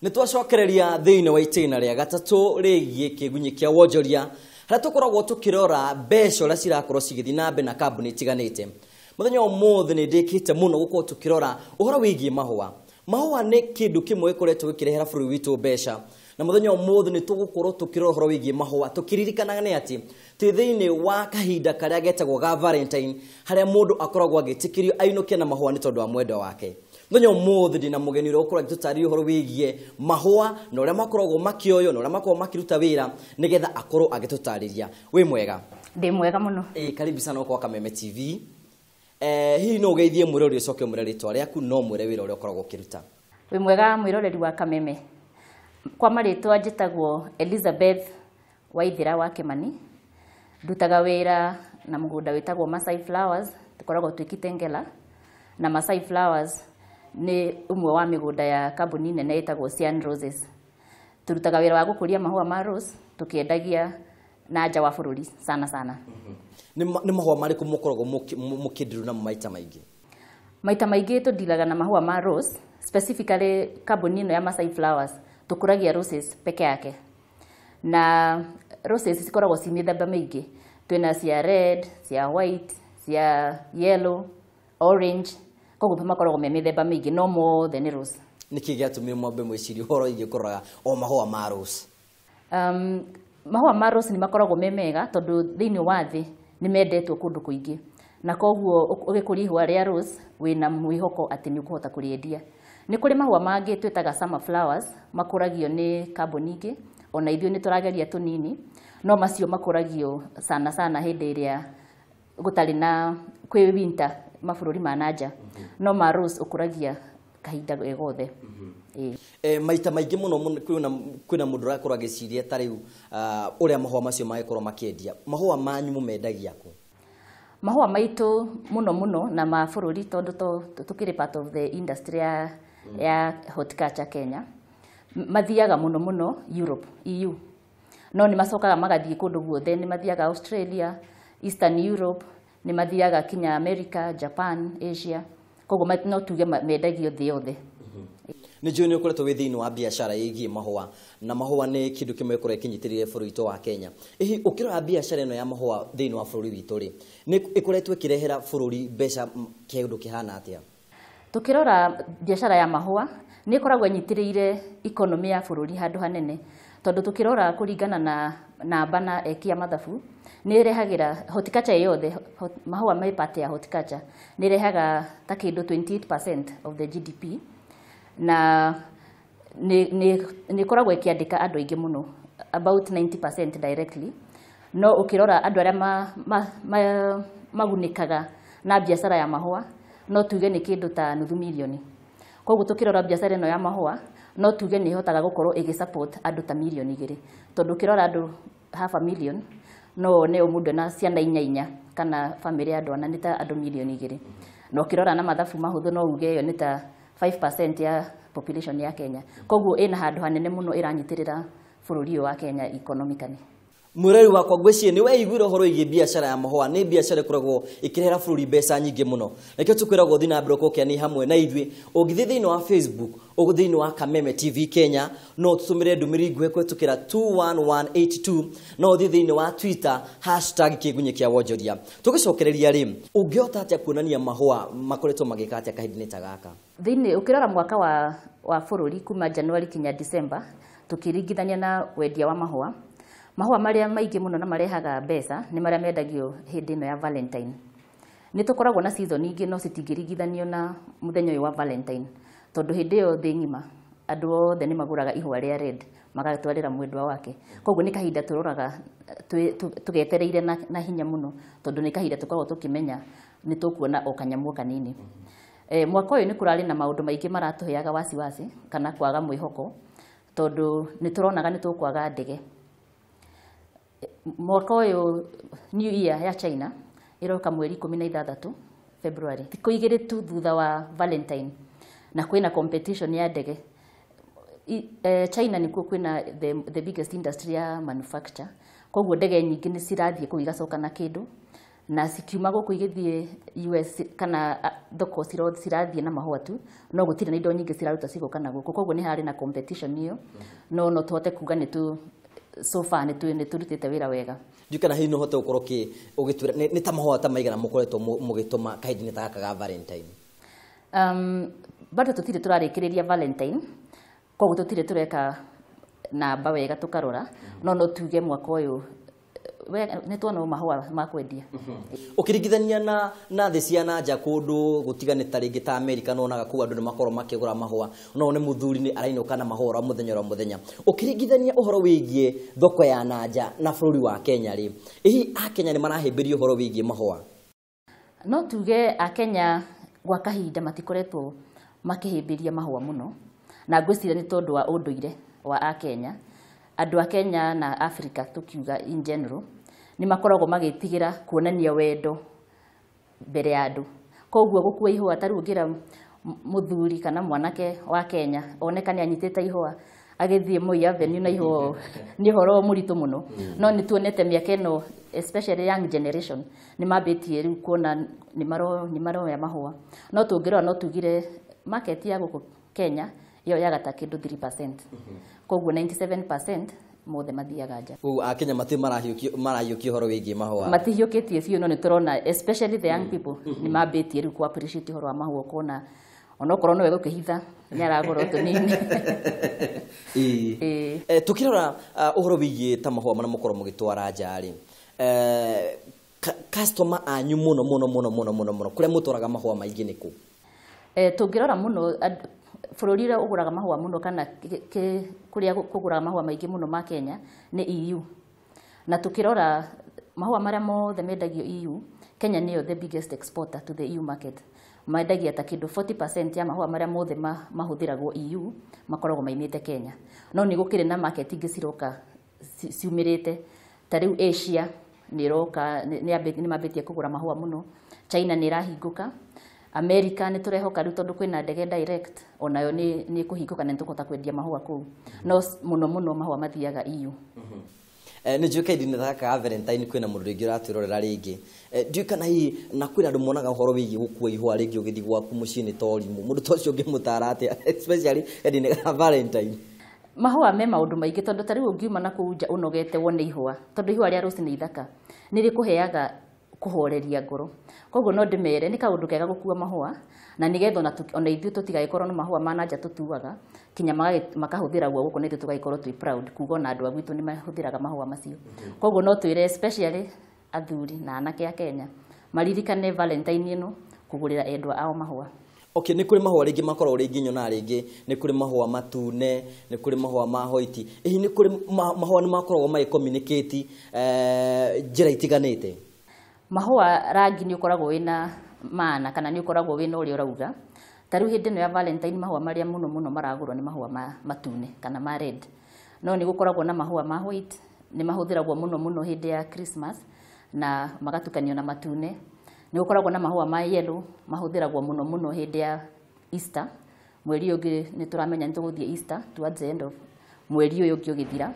Nĩ twacokereria thĩinĩ wa itĩna rĩa gatatũ rĩgiĩ kĩgunyi kĩa wonjoria harĩa tũkoragwo tũkĩrora mbeca ũrĩa cirakorwo cigĩthiĩ na mbere na kambuni itiganĩte. Mũthenya wa ũmũthĩ nĩ ndĩkĩte mũno gũkorwo tũkĩrora ũhoro wĩgiĩ mahũa. Mahũa nĩ kĩndũ kĩmwe gĩkoretwo gĩkĩrehera bũrũri witũ mbeca, na mũthenya wa ũmũthĩ nĩ tũgũkorwo tũkĩrora ũhoro wĩgiĩ mahũa tũkĩririkanaga nĩ atĩ twĩ thĩinĩ wa kahinda karĩa getagwo ga Valentine, harĩa mũndũ akoragwo agĩtĩkĩrio ainũke na mahũa nĩ tondũ wa mwendwa wake. Mũthenya ũmũthĩ ndĩna mũgeni ũrĩa ũkorwo agĩtũtarĩria ũhoro wĩgiĩ mahũa na ũrĩa makoragwo makĩoywo na ũrĩa makoragwo makĩruta wĩra nĩgetha akorwo agĩtũtarĩria. Wĩ mwega? Ndĩ mwega mũno. Ĩĩ, karibu sana kwa Kameme TV. Hihi no ũgeithie mwĩroreri ũcoke ũmwĩre rĩtwa rĩaku no mwĩre wĩra ũrĩa ũkoragwo ũkĩruta. Wĩ mwega mwĩroreri wa Kameme. Kwa marĩtwa njĩtagwo Elizabeth Waithera wa Kĩmani. Ndutaga wĩra na mũgũnda wĩtagwo Masai Flowers, tũkoragwo twĩ Kitengela. Na Masai Flowers nĩ ũmwe wa mĩgũnda ya kambuni nene ĩtagwo Sian Roses. Tũrutaga wĩra wa gũkũria mahũa ma rose tũkĩendagia na nja wa bũrũri sana sana. Nĩ mahũa marĩkũ mũkoragwo mũkĩndiru namo maita maingĩ? Maita maingĩ tũndilaga na mahũa ma rose, specifically kambuni ĩno ya Masai Flowers tũkũragia roses peke yake. Na roses cikoragwo ci mĩthemba mĩingĩ. Twĩna cia red, cia white, cia yellow, orange, koguo makoragwo me mĩthemba mĩingĩ no mothe nĩ rose. Nĩkĩ gĩatũmire mwambe mwĩcirie ũhoro wĩgiĩ kũroraga o mahũa ma rose? Mahũa ma rose nĩ makoragwo me mega tondũ thĩinĩ wa thĩ nĩ mendetwo kũndũ kũingĩ, na koguo ũgĩkũria ihũa rĩa rose wĩna mwĩhoko atĩ nĩ ũkũhota kũrĩendia. Nĩ kũrĩ mahũa mangĩ twĩtaga summer flowers makũragio nĩ kambuni ingĩ, ona ithuĩ nĩ tũrageria tũnini, no macio makũragio sana sana hĩndĩ ĩrĩa gũtarĩ na kwĩ winter mabũrũri ma nanja, no ma rose ũkũragia kahinda ge gothe. Ĩĩ. Maita maingĩ mũno kwĩna mũndũ ũrakorwo agĩciria ta rĩu ũrĩa mahũa macio mangĩkorwo makĩendia. Mahũa manyu mũmendagia kũ? Mahũa maitũ mũno mũno na ma bũrũri tondũ tũkĩrĩ part of the industry ya horticulture Kenya, mathiaga mũno mũno Europe, EU. No nĩ macokaga magathiĩ kũndũ guothe, nĩ mathiaga Australia, Eastern Europe, nĩ mathiaga kinya America, Japan, Asia. Koguo no tuge mendagio thĩ yothe. Nĩ njũĩ nĩ ũkoretwo wĩ thĩinĩ wa biacara ĩgiĩ mahũa, na mahũa nĩ kĩndũ kĩmwe gĩkoragwo kĩnyitĩrĩire bũrũri witũ wa Kenya. Hihi ũkĩrora biacara ĩno ya mahũa thĩinĩ wa bũrũri witũ rĩ, nĩ ĩkoretwo ĩkĩrehera bũrũri mbeca kĩndũ kĩhana atĩa? Tũkĩrora biacara ya mahũa nĩ ĩkoragwo ĩnyitĩrĩire economy ya bũrũri handũ hanene, tondũ tũkĩrora kũringana na namba na eki a mathabu nĩ ĩrehagĩra horticulture yothe, mahũa me part ya horticulture nĩ ĩrehaga ta kĩndũ 28% of the GDP, na nĩ ĩkoragwo ĩkĩandĩka andũ aingĩ mũno, about 90% directly. No ũkĩrora andũ arĩa magunĩkaga na biacara ya mahũa no tuge nĩ kĩndũ ta nuthu mirioni. Koguo tũkĩrora biacara ĩno ya mahũa no tuge nĩ ĩhotaga gũkorwo ĩgĩ support andũ ta mirioni igĩrĩ, tondũ ũkĩrora andũ half a million no wone o mũndũ ena ciana inya inya kana bamĩrĩ ya andũ ana nĩ ta andũ mirioni igĩrĩ. Na ũkĩrora na mathabu mahũthũ no uge ĩyo nĩ ta 5% ya population ya Kenya. Koguo ĩna handũ hanene mũno ĩranyitĩrĩra bũrũri ũyũ wa Kenya economically. Mwĩrori wakwa ngwĩciria nĩ weiguire ũhoro wĩgiĩ biacara ya mahũa. Nĩ biacara ĩkoragwo ĩkĩrehera bũrũri mbeca nyingĩ mũno. Nakĩo tũkwĩragwo ũthiĩ na mbere ũkorwo ũkĩaranĩria hamwe na ithuĩ. Ũngĩthiĩ thĩinĩ wa Facebook, ũgũthiĩ thĩinĩ wa Kameme TV Kenya, no ũtũtũmĩre ndũmĩrĩri nguhĩ kũhĩtũkĩra 21182, no ũthiĩ thĩinĩ wa Twitter hashtag kĩgunyi kĩa wonjoria. Tũgĩcokereria rĩ, ũngĩhota atĩa kuonania mahũa makoretwo magĩka atĩa kahinda-inĩ ta gaka? Thĩinĩ ũkĩrora mwaka wa bũrũri kuma January kinya December, tũkĩringithania na wendia wa mahũa, mahũa marĩa maingĩ mũno na marehaga mbeca nĩ marĩa mendagio hĩndĩ ĩno ya Valentine. Nĩ tũkoragwo na season ingĩ no citingĩringithanio na mũthenya ũyũ wa Valentine, tondũ hĩndĩ ĩyo thĩ ng'ima andũ othe nĩ magũraga ihũa rĩa red magatwarĩra mwendwa wake. Koguo nĩ kahinda tũroraga tũgetereire na hinya mũno, tondũ nĩ kahinda tũkoragwo tũkĩmenya nĩ tũkuona o kanyamũ kanini. Mwaka ũyũ nĩ kũrarĩ na maũndũ maingĩ maratũheaga wasiwasi kana kwaga mwĩhoko, tondũ nĩ tũronaga nĩ tũkwaga ndege. Mwaka ũyũ New Year ya China ĩroka mweri 16 February, thikũ igĩrĩ tu thutha wa Valentine, na kwĩna competition ya ndege. China nĩkuo kwĩna the biggest industry ya manufacture, koguo ndege nyingĩ nĩ cirathiĩ kũu igacoka na kĩndũ, Na cikiuma gũkũ igĩthiĩ US kana thoko cirathiĩ na mahũa tu, no gũtirĩ na indo nyingĩ ciraruta cigoka na gũkũ. Koguo nĩ harĩ na competition ĩyo, no no tũhote kuga nĩ tu so far nĩ tũrutĩte wĩra wega. Ndiũĩ kana hihi no ũhote gũkorwo ũgĩtwĩra nĩ ta mahũa ta maigana mũkoretwo mũgĩtũma kahinda-inĩ ta gaka ga Valentine? Bado tũtirĩ tũrarĩkĩrĩria Valentine, koguo tũtirĩ tũreka namba wega tũkarora, no no tuge mwaka ũyũ nĩ tuona mahũa ma kwendia. Ũkĩringithania na thĩ cia na nja kũndũ gũtiganĩte rĩngĩ ta America, nĩwonaga kũu andũ nĩ makoragwo makĩgũra mahũa, no wone mũthuri nĩ arainũka na mahũa o mũthenya o mũthenya. Ũkĩringithania ũhoro wĩgiĩ thoko ya na nja na bũrũri wa Kenya rĩ, hihi Akenya nĩ marahĩmbĩria ũhoro wĩgiĩ mahũa? No tuge Akenya gwa kahinda matikoretwo makĩhĩmbĩria mahũa mũno, na ngwĩciria nĩ tondũ wa ũndũire wa Akenya. Andũ a Kenya na Africa tũkiuga in general nĩ makoragwo magĩtigĩra kuonania wendo mbere ya andũ. Koguo gũkua ihũa ta rĩu ũngĩra mũthuri kana mwanake wa Kenya onekane anyitĩte ihũa agĩthiĩ Moi Avenue na ihũa nĩ ũhoro mũritũ mũno. No nĩ tuonete mĩaka ĩno especially young generation nĩ mambĩtie rĩu kuona nĩ maroya mahũa. No tũngĩrora no tugire market ya gũkũ Kenya ĩyo yaga ta kĩndũ 3%. Koguo 97% mothe mathiaga nja. Koguo Akenya matirĩ marahiũkia ũhoro wĩgiĩ mahũa? Matihiũkĩtie biũ, no nĩ tũrona especially the young people nĩ mambĩtie rĩu kũ appreciate ũhoro wa mahũa, ũkona onokorwo nowe gũkĩhitha nĩ aragũra tũnini. Tũkĩrora ũhoro wĩgiĩ ta mahũa marĩa mũkoragwo mũgĩtwara nja rĩ, customer anyu mũno mũno mũno mũno mũno mũno kũrĩa mũtwaraga mahũa maingĩ nĩ kũ? Tũngĩrora mũno bũrũri ũrĩa ũgũraga mahũa mũno kana kũrĩa kũgũraga mahũa maingĩ mũno ma Kenya nĩ EU. Na tũkĩrora mahũa marĩa mothe mendagio EU, Kenya nĩyo the biggest exporter to the EU market. Mendagia ta kĩndũ 40% ya mahũa marĩa mothe mahũthĩragwo EU makoragwo maimĩte Kenya. No nĩ gũkĩrĩ na market ingĩ ciroka ciumĩrĩte, ta rĩu Asia nĩ ĩroka, nĩ mambĩtie kũgũra mahũa mũno. China nĩ ĩrahingũka. America nĩ tũrehoka rĩu tondũ kwĩna ndege direct onayo nĩ kũhingũka na nĩ tũkũhota kwendia mahũa kũu. No mũno mũno mahũa mathiaga EU. Nĩ njũĩ kahinda-inĩ gaka ga Valentine kwĩna mũndũ rĩngĩ ũratwĩrorera rĩngĩ. Ndiũĩ kana hihi na kwĩna andũ monaga ũhoro wĩgiĩ gũkua ihũa rĩngĩ ũgĩthiĩ gwaku mũciĩ nĩ ta ũrimũ. Mũndũ ta ũcio ũngĩmũtara atĩa especially kahinda-inĩ ga Valentine? Mahũa me maũndũ maingĩ tondũ ta rĩu ũngiuma na kũu nja ũnogete wone ihũa, tondũ ihũa rĩa rose nĩ ithaka, nĩ rĩkũheaga kũhoreria ngoro. Koguo no ndĩmere nĩ kaũndũ kega gũkua mahũa, na nĩgetha ona ithuĩ tũtigagĩkorwo na mahũa ma na nja tũtuaga kinya makahũthĩragwo gũkũ na ithuĩ tũgagĩkorwo twĩ proud kuga ona andũ a gwitũ nĩ mahũthĩraga mahũa macio. Koguo no twĩre especially athuri na anake a Kenya maririkane Valentine ĩno kũgũrĩra endwa ao mahũa. Okay, nĩ kũrĩ mahũa rĩngĩ makoragwo rĩngĩ nyonaga rĩngĩ nĩ kũrĩ mahũa matune, nĩ kũrĩ mahũa ma white. Hihi nĩ kũrĩ mahũa nĩ makoragwo magĩ communicate njĩra itiganĩte? Mahũa rangi nĩ ũkoragwo wĩna maana kana nĩ ũkoragwo wĩna ũrĩa ũrauga. Ta rĩu hĩndĩ ĩno ya Valentine mahũa marĩa mũno mũno maragũrwo nĩ mahũa matune kana ma red. No nĩ gũkoragwo na mahũa ma white, nĩ mahũthĩragwo mũno mũno hĩndĩ ya Christmas na magatukanio na matune. Nĩ gũkoragwo na mahũa ma yellow, mahũthĩragwo mũno mũno hĩndĩ ya Easter. Mweri ũyũ ũngĩ nĩ tũramenya nĩ tũgũthiĩ Easter towards the end of mweri ũyũ ũngĩ ũgĩthira.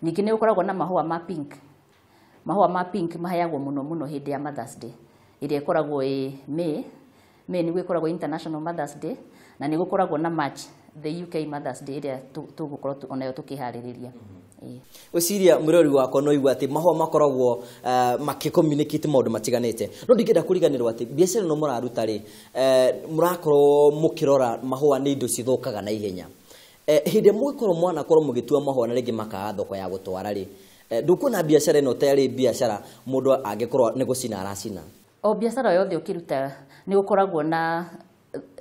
Ningĩ nĩ gũkoragwo na mahũa ma pink. Mahũa ma pink maheagwo mũno mũno hĩndĩ ya Mother's Day ĩrĩa ĩkoragwo ĩ May. May nĩguo ĩkoragwo International Mother's Day, na nĩ gũkoragwo na March the UK Mother's Day ĩrĩa tũgũkorwo onayo tũkĩharĩrĩria. Gwĩciria mwĩrori wakwa no igua atĩ mahũa makoragwo makĩ communicate maũndũ matiganĩte, no ndingĩenda kũriganĩrwo atĩ biacara ĩno mũraruta rĩ, mũrakorwo mũkĩrora mahũa nĩ indo cithũkaga na ihenya. Hĩndĩ ĩrĩa mũgĩkorwo mwanakorwo mũgĩtua mahũa na rĩngĩ makaga thoko ya gũtwara rĩ, ndũkuona biacara ĩno ta ĩrĩ biacara mũndũ angĩkorwo nĩ gũcina aracina? O biacara yothe ũkĩruta nĩ gũkoragwo na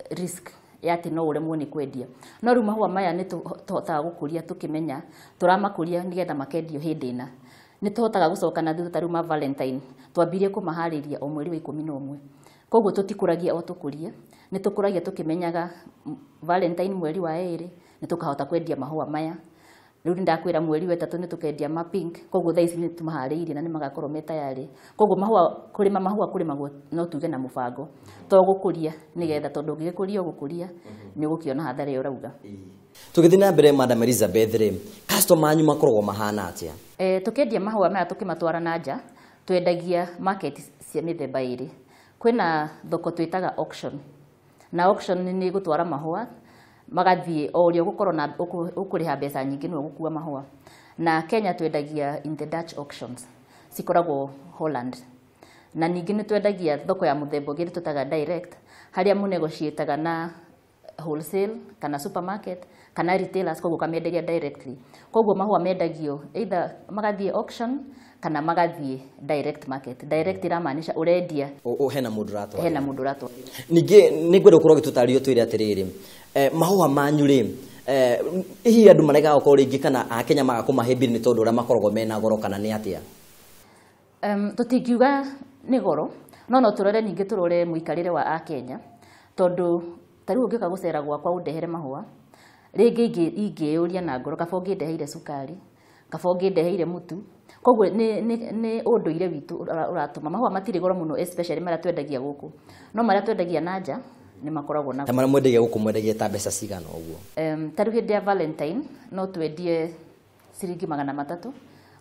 risk ya atĩ no ũremwo nĩ kwendia. No rĩu mahũa maya nĩ tũhotaga gũkũria tũkĩmenya tũramakũria nĩgetha makendio hĩndĩ ĩna. Nĩ tũhotaga gũcoka na thutha ta rĩu ma Valentine twambirie kũmaharĩria o mweri wa 11. Koguo tũtikũragia o tũkũrie, nĩ tũkũragia tũkĩmenyaga Valentine mweri wa 2 nĩ tũkahota kwendia mahũa maya. Rĩu nĩ ndakwĩra mweri wa 3 nĩ tũkendia ma pink, koguo thaa ici nĩ tũmaharĩirie na nĩ magakorwo me tayarĩ. Koguo mahũa, kũrĩma mahũa kũrĩmagwo no tuge na mũbango, to gũkũria nĩgetha tondũ ũngĩgĩkũria ũgũkũria nĩ ũgũkĩona hathara ĩyo ũrauga. Tũgĩthiĩ na mbere Madam Elizabeth rĩ, customer anyu makoragwo mahana atĩa? Tũkĩendia mahũa maya tũkĩmatwara na nja, Twendagia market cia mĩthemba ĩrĩ. Kwĩna thoko twĩtaga auction. Na auction nĩ gũtwara mahũa magathiĩ o ũrĩa ũgũkorwo na ũkũrĩha mbeca nyingĩ nĩwe ũgũkua mahũa. Na Kenya twendagia in the Dutch auctions, cikoragwo Holland. Na ningĩ nĩ twendagia thoko ya mũthemba ũngĩ twĩtaga direct, harĩa mũnegotiataga na wholesale kana supermarket kana retailers, koguo ũkamenderia directly. Koguo mahũa mendagio either magathiĩ auction kana magathiĩ direct market. Direct iramaanisha ũrendia hena mũndũ ũratwara. Hena mũndũ ũratwara. Ningĩ nĩ ngwenda ũkorwo ũgĩtũtarĩria ũtwĩre atĩrĩrĩ, mahũa manyu rĩ, hihi andũ maregaga gũkorwo rĩngĩ kana akenya maga kũmahĩmbĩria nĩ tondũ ũrĩa makoragwo mena goro kana nĩ atĩa? Tũtingiuga nĩ goro, no tũrore ningĩ tũrore mũikarĩre wa akenya, tondũ ta rĩu ũngĩũka gũcera gwakwa ũndehere mahũa, rĩngĩ ingĩyũria na ngoro kaba ũngĩndeheire cukari, kaba ũngĩndeheire mũtu. Koguo nĩ ũndũire witũ ũratũma mahũa matirĩ goro mũno, especially marĩa twendagia gũkũ. No marĩa twendagia na nja nĩ makoragwo na Ta marĩa mwendagia gũkũ mwendagia ta mbeca cigana ũguo? Ta rĩu hĩndĩ ya Valentine no twendie ciringi 300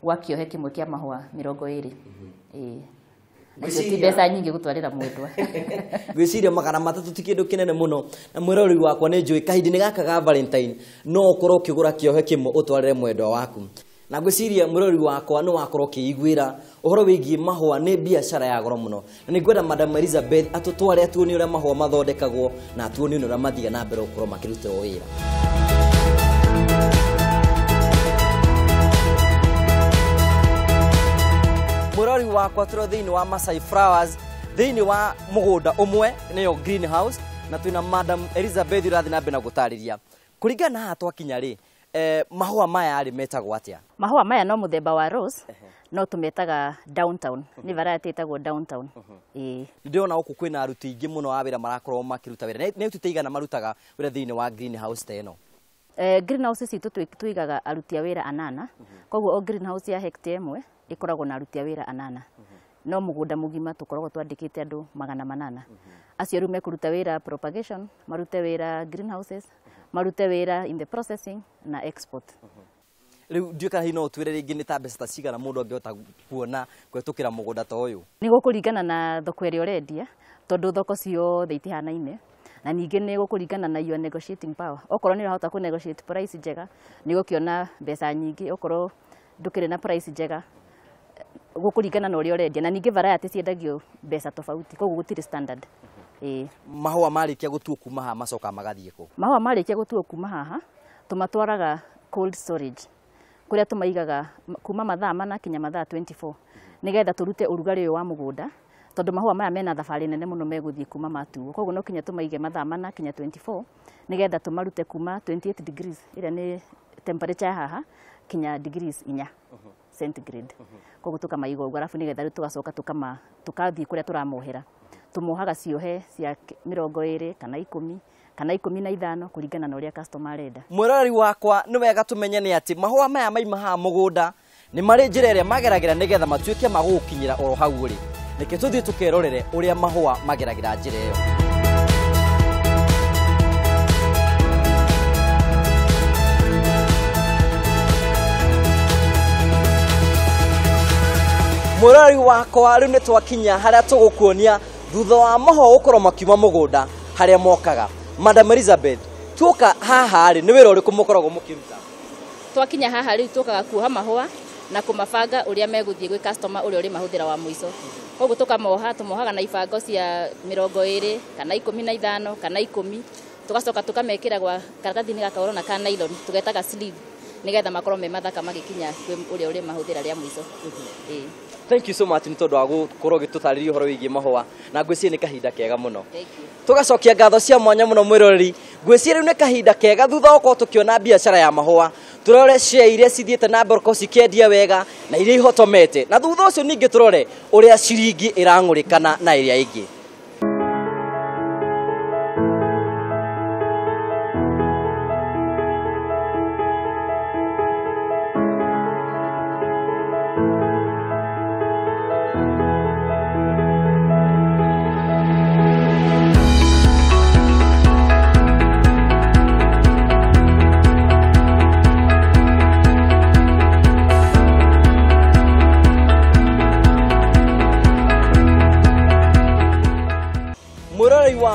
gwa kĩohe kĩmwe kĩa mahũa 20. Ĩĩ. Na icio ti mbeca nyingĩ gũtwarĩra mwendwa. Ngwĩciria 300 ti kĩndũ kĩnene mũno. Na mwĩroreri wakwa nĩ njũĩ kahinda-inĩ gaka ga Valentine no ũkorwo ũkĩgũra kĩohe kĩmwe ũtwarĩre mwendwa waku. Na ngwĩciria mwĩroreri wakwa nĩ wakorwo ũkĩiguĩra ũhoro wĩgiĩ mahũa nĩ biacara ya goro mũno. Na nĩ ngwenda Madam Elizabeth atũtware atuonie ũrĩa mahũa mathondekagwo na atuonie ũrĩa mathiaga na mbere gũkorwo makĩrutĩrwo wĩra. Mwĩroreri wakwa tũrĩ thĩinĩ wa Masai Flowers, thĩinĩ wa mũgũnda ũmwe nĩyo greenhouse, na twĩna Madam Elizabeth ũrathiĩ na mbere na gũtarĩria. Kũringana na haha twakinya rĩ, mahũa maya rĩ metagwo atĩa? Mahũa maya no mũthemba wa rose, no tũmetaga downtown. Nĩ variety ĩtagwo downtown. Ĩĩ. Ndĩrona gũkũ kwĩna aruti aingĩ mũno a wĩra marakorwo makĩruta wĩra. Nĩ aruti aigana marutaga wĩra thĩinĩ wa greenhouse ta ĩno? Greenhouse citũ tũigaga aruti a wĩra 8. Koguo o greenhouse ya hectare ĩmwe ĩkoragwo na aruti a wĩra 8. No mũgũnda mũgima tũkoragwo twandĩkĩte andũ 800. Acio rĩu mekũruta wĩra propagation, marute wĩra greenhouses, marute wĩra in the processing na export. Rĩu ndiũĩ kana hihi no ũtwĩre rĩngĩ nĩ ta mbeca ta cigana mũndũ angĩhota kuona kũhetũkĩra mũgũnda ta ũyũ? Nĩ gũkũringana na thoko ĩrĩa ũrendia, tondũ thoko ciothe itihanaine. Na ningĩ nĩ gũkũringana na your negotiating power. Okorwo nĩ ũrahota kũ negotiate price njega, nĩ ũgũkĩona mbeca nyingĩ. Okorwo ndũkĩrĩ na price njega, gũkũringana na ũrĩa ũrendia. Na ningĩ variety ciendagio mbeca tofauti, koguo gũtirĩ standard. Ĩĩ. Mahũa marĩkia gũtuo kuma haha macokaga magathiĩ kũ? Mahũa marĩkia gũtuo kuma haha, tũmatwaraga cold storage, kũrĩa tũmaigaga kuma mathaa 4 kinya mathaa 24, nĩgetha tũrute ũrugarĩ ũyũ wa mũgũnda, tondũ mahũa maya mena thabarĩ nene mũno megũthiĩ kuma matuo. Koguo no kinya tũmaige mathaa 4 kinya 24, nĩgetha tũmarute kuma 28 degrees, ĩrĩa nĩ temperature ya haha, kinya degrees 4 centigrade. Koguo tũkamaiga ũguo, arabu nĩgetha rĩu tũgacoka tũkathiĩ kũrĩa tũramohera. Tũmohaga ciohe cia 20 kana 10 kana 15 kũringana na ũrĩa customer arenda. Mwĩroreri wakwa nĩ wega tũmenye nĩ atĩ mahũa maya maima haha mũgũnda nĩ marĩ njĩra ĩrĩa mageragĩra nĩgetha matuĩke ma gũgũkinyĩra oro hau ũrĩ. Reke tũthiĩ tũkerorere ũrĩa mahũa mageragĩra njĩra ĩyo. Mwĩroreri wakwa rĩu nĩ twakinya harĩa tũgũkuonia thutha wa mahũa gũkorwo makiuma mũgũnda harĩa mokaga. Madam Elizabeth, tuoka haha rĩ, nĩ wĩra ũrĩkũ mũkoragwo mũkĩruta? Twakinya haha rĩu tũkaga kuoha mahũa na kũmabanga ũrĩa megũthiĩ gwĩ customer ũrĩa ũrĩmahũthĩra wa mũico. Koguo tũkamoha, tũmohaga na ibango cia 20 kana 15 kana 10, tũgacoka tũkamekĩra gwa karatathi-inĩ gaka ũrona ka nylon, tũgetaga sleeve, nĩgetha makorwo me mathaka magĩkinya kwĩ ũrĩa ũrĩmahũthĩra rĩa mũico. Ĩĩ. Thank you so much nĩ tondũ wa gũkorwo ũgĩtũtarĩria ũhoro wĩgiĩ mahũa, na ngwĩciria nĩ kahinda kega mũno. Thank you. Tũgacokia ngatho cia mwanya mũno mwĩroreri. Ngwĩciria rĩu nĩ kahinda kega thutha wa gũkorwo tũkĩona biacara ya mahũa, tũrore share iria cithiĩte na mbere gũkorwo cikĩendia wega na iria ihotomete, na thutha ũcio ningĩ tũrore ũrĩa ciringi ĩrang'ũrĩkana na ĩrĩa ĩngĩ.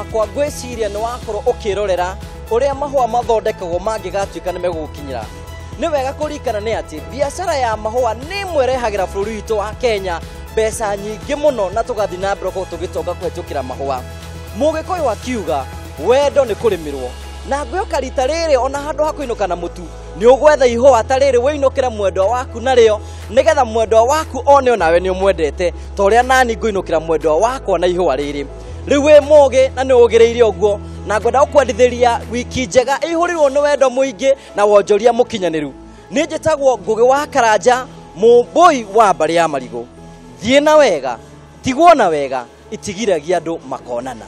Wakwa, ngwĩciria nĩ wakorwo ũkĩrorera ũrĩa mahũa mathondekagwo mangĩgatuĩka nĩ megũgũkinyĩra. Nĩ wega kũririkana nĩ atĩ biacara ya mahũa nĩ ĩmwe ĩrehagĩra bũrũri witũ wa Kenya mbeca nyingĩ mũno, na tũgathiĩ na mbere gũkorwo tũgĩtonga kũhetũkĩra mahũa. Mũgĩkũyũ akiuga wendo nĩ kũrĩmĩrwo, na ngwĩhoka rita rĩrĩ ona handũ ha kũinũka na mũtu nĩ ũgwetha ihũa ta rĩrĩ wĩinũkĩre mwendwa waku narĩo, nĩgetha mwendwa waku one onawe nĩ ũmwendete ta ũrĩa nani ngũinũkĩra mwendwa wakwa na ihũa rĩrĩ. Rĩu wĩ mũgĩ na nĩ ũgĩrĩire ũguo, na ngwenda gũkwendithĩria wiki njega ĩihũrĩrwo nĩ wendo mũingĩ na wonjoria mũkinyanĩru. Nĩ njĩtagwo Ngũgĩ wa Karanja, mũmbũi wa mbarĩ ya marigũ. Thiĩ na wega, tigwo na wega, itigiragia andũ makonana.